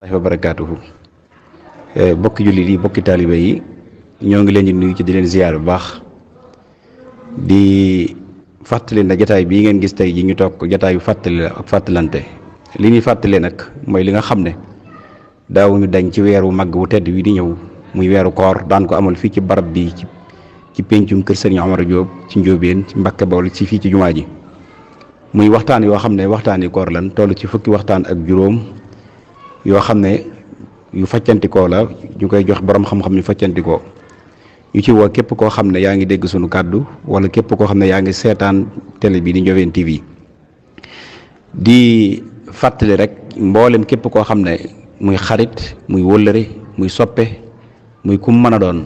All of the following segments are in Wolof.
wa barakaatuhu bokki jullit yi bokki taalibe yi ñoo ngi leen di nuyu ci di leen ziyaar bu baax di fàttali na jataay bii ngeen gis tey ji ñu toog jataayu fàttali la ak fàttalante li ñuy fàttalee nag mooy li nga xam ne daawuñu dañ ci weeru màgg wu tedd wi di ñëw muy weeru koor daan ko amal fii ci barab bi ci péncum kër Sëriñ Omar Diop ci Njóobeen ci Mbàkke Bawol ci fii ci jumaa ji muy waxtaan yoo xam ne waxtaani koor lan toll ci fukki waxtaan ak juróom yoo xam ne yu faccantikoo la ñu koy jox borom xam-xam yu faccantikoo ñu ci woo képp koo xam ne yaa ngi dégg sunu kàddu wala képp koo xam ne yaa ngi seetaan télé bi di Ndiobène TV di fàttali rek mboolem képp koo xam ne muy xarit muy wëllëre muy soppe muy kum mën a doon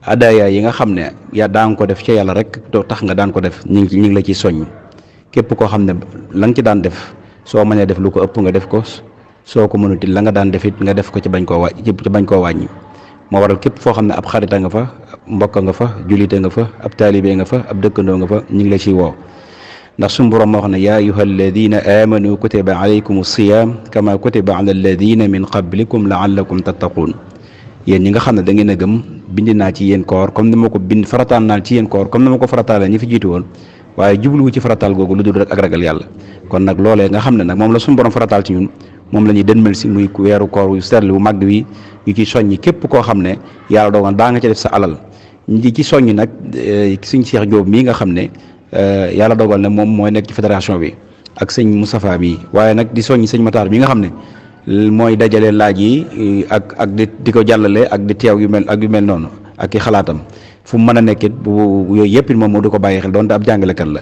adaya yi nga xam ne yaa daan ko def ca yàlla rek doo tax nga daan ko def ñu ngi la ci soññ képp koo xam ne la nga ci daan def soo mënee def lu ko ëpp nga def ko soo ko mënuti la nga daan def it nga def ko ci bañ koo wàññi moo waral képp foo xam ne ab xarita nga fa mbokk nga fa julite nga fa ab taalibe nga fa ab dëkkandoo nga fa ñu ngi la ciy woo ndax suñu borom moo xam ne yaa ayuha alladina amanu kutiba alaykum siyam kama kutiba ala alladina min qablikum laallakum tattaquun yéen ñi nga xam ne da ngeen a gëm bindi naa ci yéen koor comme ni ma ko bind farataal naa ci yéen koor comme ni ma ko farataale ñi fi jiitu woon waaye jubluwu ci farataal googu lu dul rek ak ragal yàlla kon nag loolee nga xam ne nag moom la suñu borom farataal ci ñun moom la ñuy dënmal si muy weeru koor yu sell wu màgg wi ñu ci soññi képp koo xam ne yàlla dogal daa nga ca def sa alal ñi ci soññi nag sëñ Cheikh Diop mii nga xam ne yàlla dogal ne moom mooy nekk ci fédération bi ak sëñ Moustapha bi waaye nag di soññi sëñ Matar bi nga xam ne mooy dajale laaj yi ak di ko jàllale ak di teew yu mel noonu ak i xalaatam fu mu mën a nekkit bu yooyu yëpp moom moo du ko bàyyi xel doonte ab jàngalekat la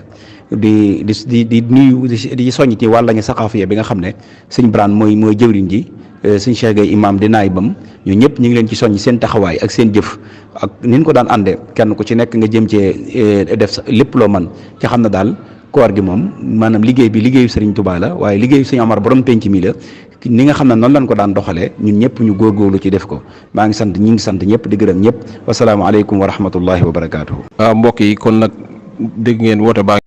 di nuyu di soññ ci wàll nga saqaafiya bi nga xam ne sëñ Birane mooy jëwriñ ji sëñ Cheikh Gueye imam di naay bam ñu ñëpp ñu ngi leen ci soññ seen taxawaay ak seen jëf ak ni ñu ko daan àndee kenn ku ci nekk nga jëm cee def lépp loo man ci xam ne daal koor gi moom maanaam liggéey bi liggéeyu Sëriñ Tuubaa la waaye liggéeyu sëñ Omar borom penc mi la ni nga xam ne noonu lañ ko daan doxalee ñun ñëpp ñu góorgóorlu ci def ko maa ngi sant ñi ngi sant ñëpp di gërëm ñëpp wasalaamaaleykum wa rahmatullahi wa barakaatuhu. mbokk yi kon nag dégg ngeen woote baa